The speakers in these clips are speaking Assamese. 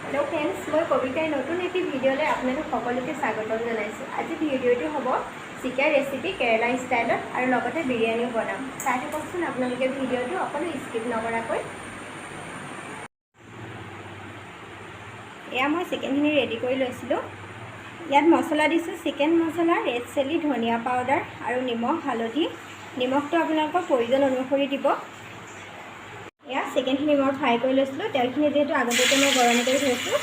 হেল্ল' ফ্ৰেণ্ডছ, মই কবিতাৰ নতুন এটি ভিডিঅ'লৈ আপোনালোক সকলোকে স্বাগতম জনাইছোঁ। আজি ভিডিঅ'টো হ'ব চিকেন ৰেচিপি কেৰেলা ষ্টাইলত আৰু লগতে বিৰিয়ানীও বনাম। চাই থাককচোন আপোনালোকে ভিডিঅ'টো অকণো স্কিপ নকৰাকৈ। এয়া মই চিকেনখিনি ৰেডি কৰি লৈছিলোঁ। ইয়াত মছলা দিছোঁ চিকেন মছলা, ৰেড চিলি, ধনিয়া পাউডাৰ আৰু নিমখ, হালধি। নিমখটো আপোনালোকৰ প্ৰয়োজন অনুসৰি দিব। এয়া চিকেনখিনি মই ফ্ৰাই কৰি লৈছিলোঁ। তেলখিনি যিহেতু আগতীয়াকৈ মই গৰম কৰি থৈছোঁ।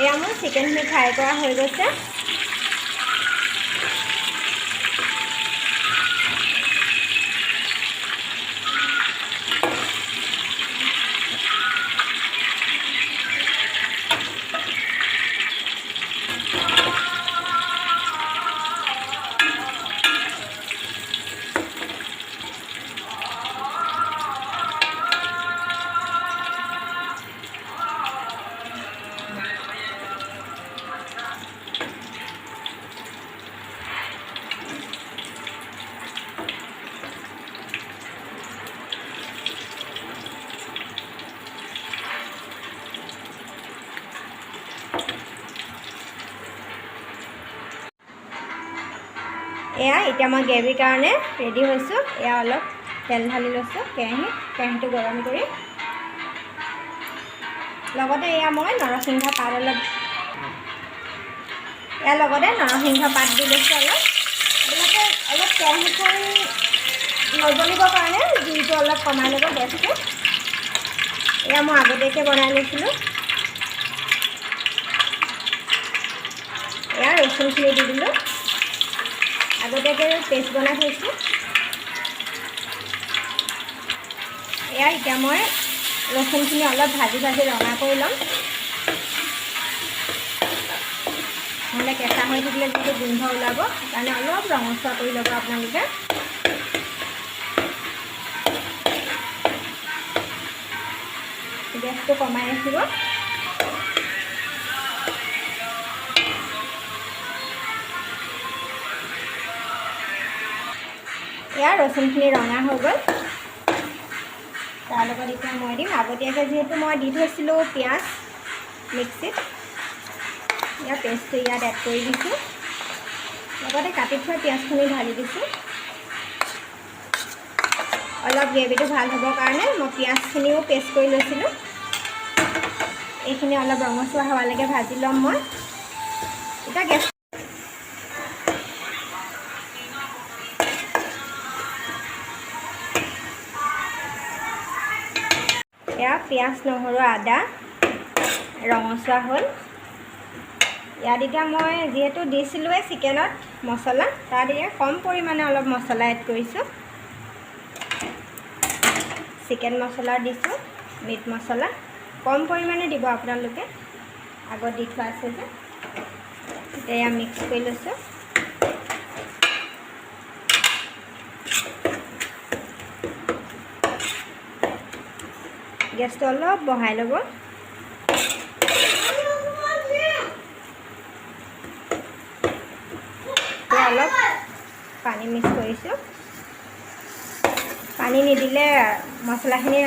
এয়া মোৰ চিকেনখিনি ফ্ৰাই কৰা হৈ গৈছে। এয়া এতিয়া মই গ্ৰেভিৰ কাৰণে ৰেডি হৈছোঁ। এয়া অলপ তেল ঢালি লৈছোঁ কেৰাহীত। কেৰাহীটো গৰম কৰি লগতে এয়া মই নৰসিংহ পাত অলপ, ইয়াৰ লগতে নৰসিংহ পাত দি লৈছোঁ অলপ। আপোনালোকে অলপ কেৰাহীখন নজ্বলিবৰ কাৰণে জুইটো অলপ কমাই ল'ব গেছটো। এয়া মই আগতীয়াকৈ বনাই লৈছিলোঁ। এয়া ৰচুনখিনি দি দিলোঁ। আগতীয়াকৈ পেষ্ট বনাই থৈছোঁ। এয়া এতিয়া মই ৰচুনখিনি অলপ ভাজি ভাজি ৰঙা কৰি ল'ম। নহ'লে কেঁচা হৈ থাকিলে যিটো গোন্ধ ওলাব, সেইকাৰণে অলপ ৰঙচুৱা কৰি ল'ব আপোনালোকে। গেছটো কমাই ৰাখিব। এয়া ৰচুনখিনি ৰঙা হৈ গ'ল। তাৰ লগত এতিয়া মই দিম, আগতীয়াকৈ যিহেতু মই দি থৈছিলোঁ পিঁয়াজ মিক্সিত, ইয়াৰ পেষ্টটো ইয়াত এড কৰি দিছোঁ। লগতে কাটি থোৱা পিঁয়াজখিনি ঢালি দিছোঁ। অলপ গ্ৰেভিটো ভাল হ'বৰ কাৰণে মই পিঁয়াজখিনিও পেষ্ট কৰি লৈছিলোঁ। এইখিনি অলপ ৰঙচুৱা হোৱালৈকে ভাজি ল'ম মই। এতিয়া গেছ এয়া পিঁয়াজ, নহৰু, আদা ৰঙচুৱা হ'ল। ইয়াত এতিয়া মই যিহেতু দিছিলোঁৱেই চিকেনত মছলা, তাত এতিয়া কম পৰিমাণে অলপ মছলা এড কৰিছোঁ। চিকেন মছলা দিছোঁ, মিট মছলা কম পৰিমাণে দিব আপোনালোকে, আগত দি থোৱা আছে যে। এতিয়া এয়া মিক্স কৰি লৈছোঁ। গেছটো অলপ বঢ়াই ল'ব। অলপ পানী মিক্স কৰিছোঁ। পানী নিদিলে মছলাখিনি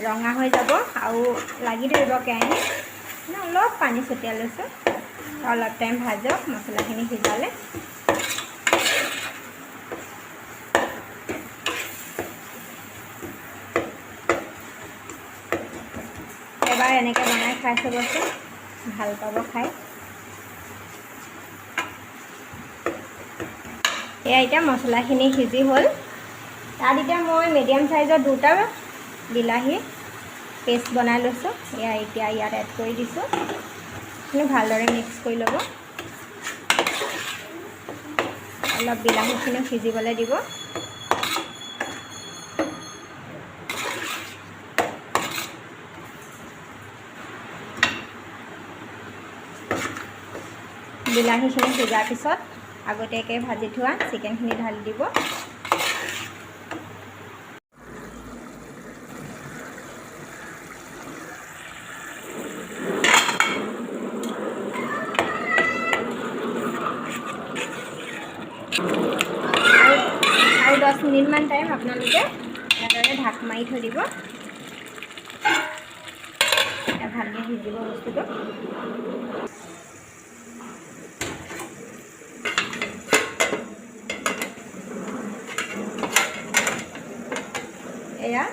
ৰঙা হৈ যাব আৰু লাগি ধৰিব কেৰাহীত। অলপ পানী ছটিয়াই লৈছোঁ। অলপ টাইম ভাজক মছলাখিনি সিজালে। এবাৰ এনেকৈ বনাই খাই চাবচোন, ভাল পাব খাই। এয়া এতিয়া মছলাখিনি সিজি হ'ল। তাত এতিয়া মই মিডিয়াম চাইজৰ দুটা বিলাহী পেষ্ট বনাই লৈছোঁ। এয়া এতিয়া ইয়াত এড কৰি দিছোঁ। এইখিনি ভালদৰে মিক্স কৰি ল'ব। অলপ বিলাহীখিনিও সিজিবলৈ দিব। বিলাহীখিনি সিজাৰ পিছত আগতীয়াকৈ ভাজি থোৱা চিকেনখিনি ঢালি দিব। আৰু 10 মিনিটমান টাইম আপোনালোকে এনেদৰে ঢাক মাৰি থৈ দিব। ভালকৈ সিজিব বস্তুটো। এয়া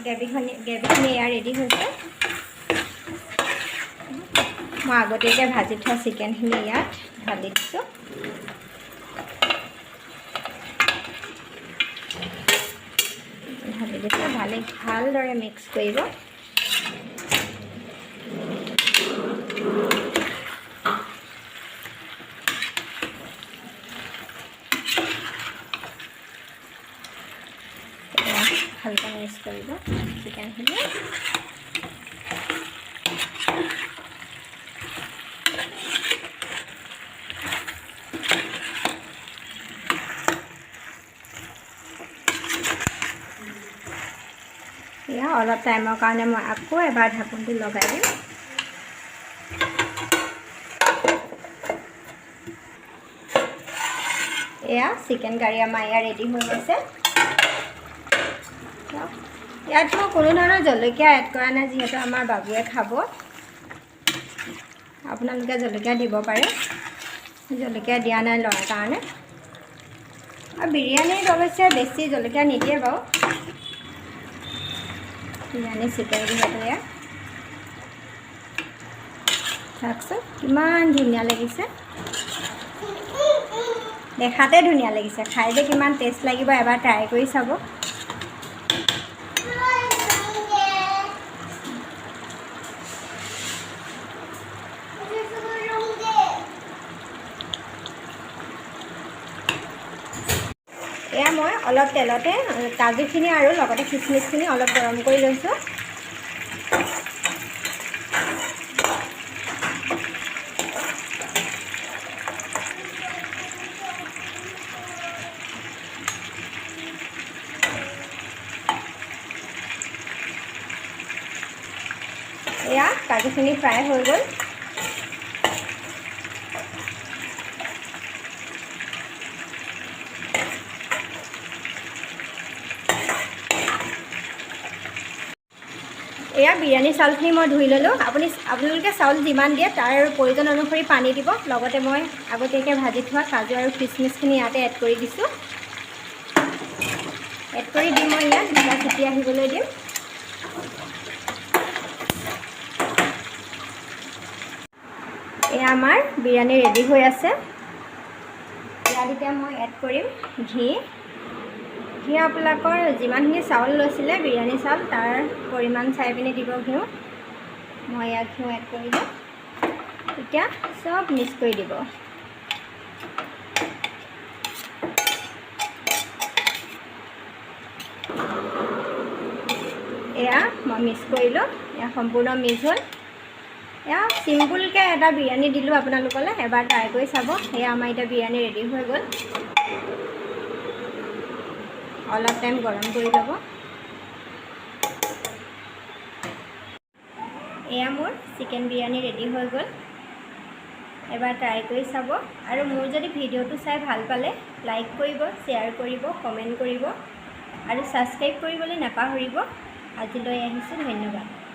গ্ৰেভিখিনি এয়া ৰেডি হৈছে। মই আগতীয়াকৈ ভাজি থোৱা চিকেনখিনি ইয়াত ঢালি দিছোঁ। ঢালি দিছোঁ, ভালদৰে মিক্স কৰিব। ভালকৈ মিক্স কৰিব চিকেনখিনি। এয়া অলপ টাইমৰ কাৰণে মই আকৌ এবাৰ ঢাকোনটো লগাই দিম। এয়া চিকেন কাৰী আমাৰ এয়া ৰেডি হৈ গৈছে। ইয়াত মই কোনো ধৰণৰ জলকীয়া এড কৰা নাই, যিহেতু আমাৰ বাবুৱে খাব। আপোনালোকে জলকীয়া দিব পাৰে। জলকীয়া দিয়া নাই ল'ৰাৰ কাৰণে। আৰু বিৰিয়ানীত অৱশ্যে বেছি জলকীয়া নিদিয়ে বাৰু। বিৰিয়ানী চিকেন যিহেতু। এয়া চাওকচোন, কিমান ধুনীয়া লাগিছে। দেখাতে ধুনীয়া লাগিছে, খাই যে কিমান টেষ্ট লাগিব, এবাৰ ট্ৰাই কৰি চাব। এয়া মই অলপ তেলতে কাজুখিনি আৰু লগতে খিচমিচখিনি অলপ গৰম কৰি লৈছোঁ। এয়া কাজুখিনি ফ্ৰাই হৈ গ'ল। এয়া বিৰিয়ানী চাউলখিনি মই ধুই ল'লোঁ। আপোনালোকে চাউল যিমান দিয়ে, তাৰ প্ৰয়োজন অনুসৰি পানী দিব। লগতে মই আগতীয়াকৈ ভাজি থোৱা কাজু আৰু খিচমিচখিনি ইয়াতে এড কৰি দিছোঁ। এড কৰি দি মই ইয়াত দুটা চিটি আহিবলৈ দিম। এয়া আমাৰ বিৰিয়ানী ৰেডি হৈ আছে। ইয়াত এতিয়া মই এড কৰিম ঘি। ঘি আপোনালোকৰ যিমানখিনি চাউল লৈছিলে, বিৰিয়ানী চাউল, তাৰ পৰিমাণ চাই পিনি দিব ঘিউ। মই ইয়াত ঘিউ এড কৰিলোঁ। এতিয়া চব মিক্স কৰি দিব। এয়া মই মিক্স কৰিলোঁ। এয়া সম্পূৰ্ণ মিক্স হ'ল। এয়া চিম্পুলকৈ এটা বিৰিয়ানী দিলোঁ আপোনালোকলৈ, এবাৰ ট্ৰাই কৰি চাব। এয়া আমাৰ এতিয়া বিৰিয়ানী ৰেডি হৈ গ'ল। অলপ টাইম গৰম কৰি ল'ব। এয়া মোৰ চিকেন বিৰিয়ানী ৰেডি হৈ গ'ল। এবাৰ ট্ৰাই কৰি চাব আৰু মোৰ যদি ভিডিঅ'টো চাই ভাল পালে লাইক কৰিব, শ্বেয়াৰ কৰিব, কমেণ্ট কৰিব আৰু ছাবস্ক্ৰাইব কৰিবলৈ নাপাহৰিব। আজিলৈ আহিছোঁ, ধন্যবাদ।